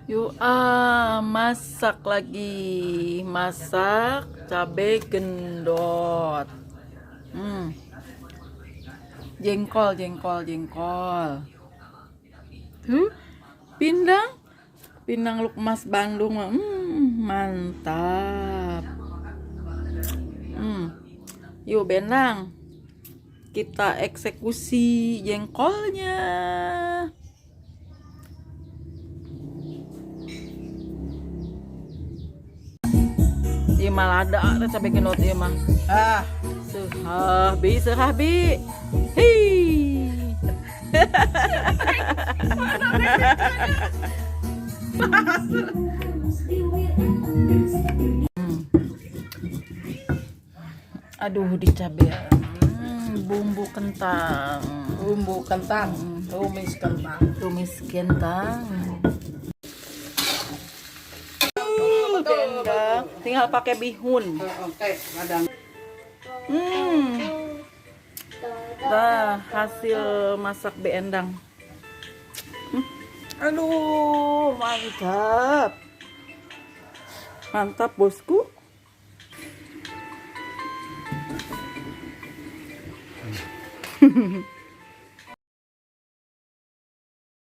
Yuk masak lagi. Masak cabe gendot. Jengkol, jengkol, jengkol. Pindang. Pindang Lukmas Bandung. Mantap. Yuk Bendang. Kita eksekusi jengkolnya. Ieu mah lada teh cabe gendot ieu mah. Ah, Seuhah bi, seuhah bi. Hi. Aduh, dicabe. Bumbu kentang. Bumbu kentang, tumis kentang. Tumis kentang. Bendang. Tinggal pakai bihun. Oke, madang. Dah hasil masak beendang. Aduh, mantap. Mantap, bosku.